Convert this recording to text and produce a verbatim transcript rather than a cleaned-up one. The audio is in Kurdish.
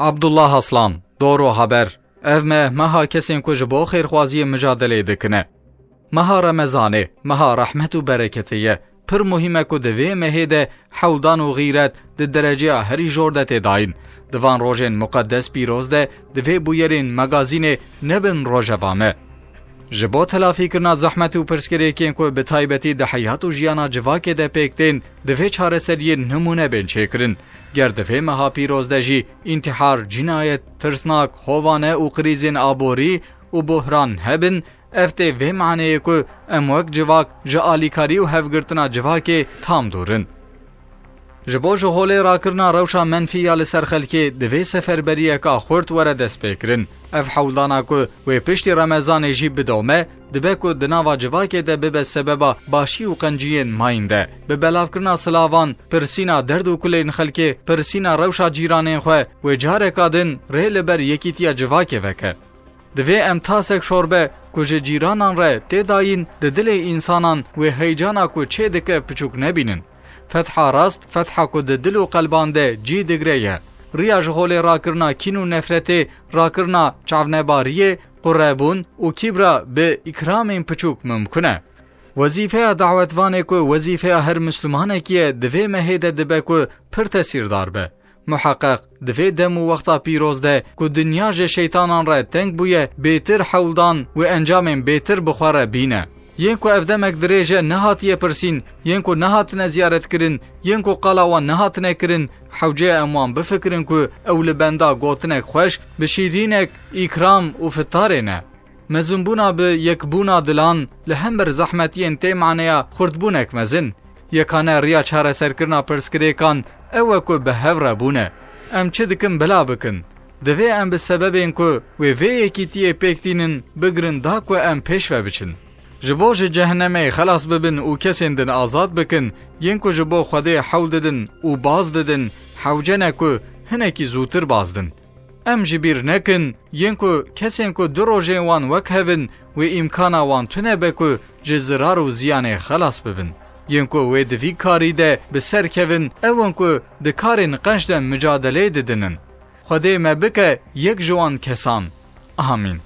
Abdullah Aslan, Doro Haber. Ev meh, meha kesên ku ji bo xêrxwaziyê micadelê dikine. Meha Remezanê, meha rehmet û bereketê ye. Pir muhîm e ku di vê mehê de hewldan û xîret di dereceya herî jor de tê dayîn. Di van rojên muqeddes pîroz de divê bûyerên magazînê nebin rojeva me. Ji bo telafîkirina zehmet û pirsgirêkên ku bi taybetî di heyat û jiyana civakê de pêk tên, divê çareseriyên nimûne bên çêkirin. Ger di vê meha pîroz de jî întîhar, cînayet, tirsnak, hovane û krîzên aborî û buhran hebin, ev tê vê maneyê ku em wek civak ji alîkarî û hevgirtina civakê tam dûr in. Ji bo ji holê rakirina rewşa menfî ya li ser xelkê, divê seferberiyeka xurt were destpêkirin. Ev hewldana ku wê piştî Remezanê jî bidome, dibe ku di nava civakê de bibe sebeba başî û qenciyên mayîn de. Bi belavkirina silavan, pirsîna derd û kulên xelkê, pirsîna rewşa cîranên xwe, wê careka din rê li ber yekîtiya civakê veke. Divê em tasek şorbe ku ji cîranan re tê dayîn, di dilê însanan wê heyecana ku çê dike piçûk nebînin. Fetha rast, fetha ku di dil û qelban de cî digre ye. Riya ji holê rakirina kîn û nefretê, rakirina çavnebariyê, qurebûn û kîbra bi îkramên piçûk mimkun e. Wezîfeya dawetvanê ku wezîfeya her Mislimanekî ye, di vê mehê de dibe ku pir tesîrdar be. Muheqeq, di vê dem û wexta pîroz de ku dinya ji şeytanan re teng bûye, bêtir hewldan û encamên bêtir bi xwe re bîne. Yên ku ev demek dirêj e nehatiye pirsîn, yên ku nehatine ziyaret kirin, yên ku qala wan nehatine kirin, hewce ye em wan bifikirin ku ew li benda gotinek xweş, bi şîrînek, îkram û fitarê ne. Mezinbûna bi yekbûna dilan li hember zehmetiyên tê maneya xurtbûnek mezin. Yekane riya çareserkirina pirsgirêkan ew e ku bi hev re bûne. Em çi dikin bila bikin. Divê em bi sebebên ku wê vê yekîtiyê pêk tînin bigirin da ku em pêş ve biçin. Ji bo ji cehennemê xelas bibin û kesên din azad bikin, yên ku ji bo Xwedê hewl didin û baz didin, hewce ne ku hinekî zûtir baz din. Em ji bîr nekin, yên ku kesên ku du rojên wan wek hev in, wê îmkana wan tune be ku ji zirar û ziyanê xelas bibin. Yên ku wê di vî karî de bi ser kevin, ew in ku di karên qenc de micadeleyê didin in. Xwedê me bike yek ji wan kesan. Amîn.